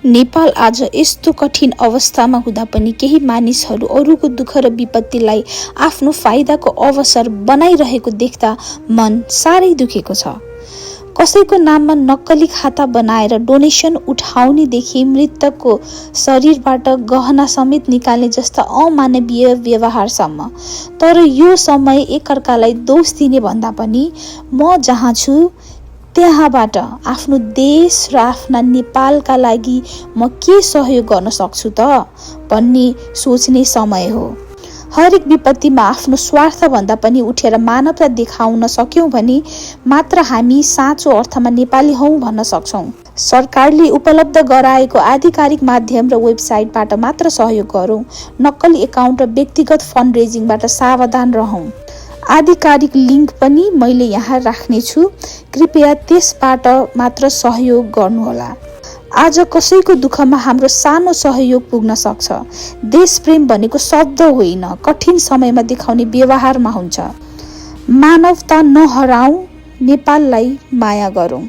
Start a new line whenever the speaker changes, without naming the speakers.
नेपाल आज यस्तो कठिन अवस्थामा हुँदा पनि केही मानिसहरू अरूको दुःख र विपत्तिलाई आफ्नो फाइदाको अवसर बनाइरहेको देख्दा मन साह्रै दुखेको छ। कसैको नाममा नक्कली खाता बनाएर डोनेसन उठाउनेदेखि मृतकको शरीरबाट गहना समेत निकाल्ने जस्ता अमानवीय व्यवहारसम्म। तर यो समय एकअर्कालाई दोष दिने भन्दा पनि म जहाँ छु त्यहाँबाट आफ्नो देश र आफ्ना नेपालका लागि म के सहयोग गर्न सक्छु त भन्ने सोच्ने समय हो। हरेक विपत्तिमा आफ्नो स्वार्थ भन्दा पनि उठेर मानवता देखाउन सक्यौं भने मात्र हामी साँचो अर्थमा नेपाली हौं भन्न सक्छौं। सरकारले उपलब्ध गराएको आधिकारिक माध्यम र वेबसाइटबाट मात्र सहयोग गरौं। नक्कली एकाउन्ट र व्यक्तिगत फन्ड रेजिङबाट सावधान रहौं। आधिकारिक लिङ्क पनि मैले यहाँ राख्ने छु, कृपया त्यसबाट मात्र सहयोग गर्नुहोला। आज कसैको दुःखमा हाम्रो सानो सहयोग पुग्न सक्छ। देश प्रेम भनेको शब्द होइन, कठिन समयमा देखाउने व्यवहारमा हुन्छ। मानवता नहराऊ, नेपाललाई माया गरौं।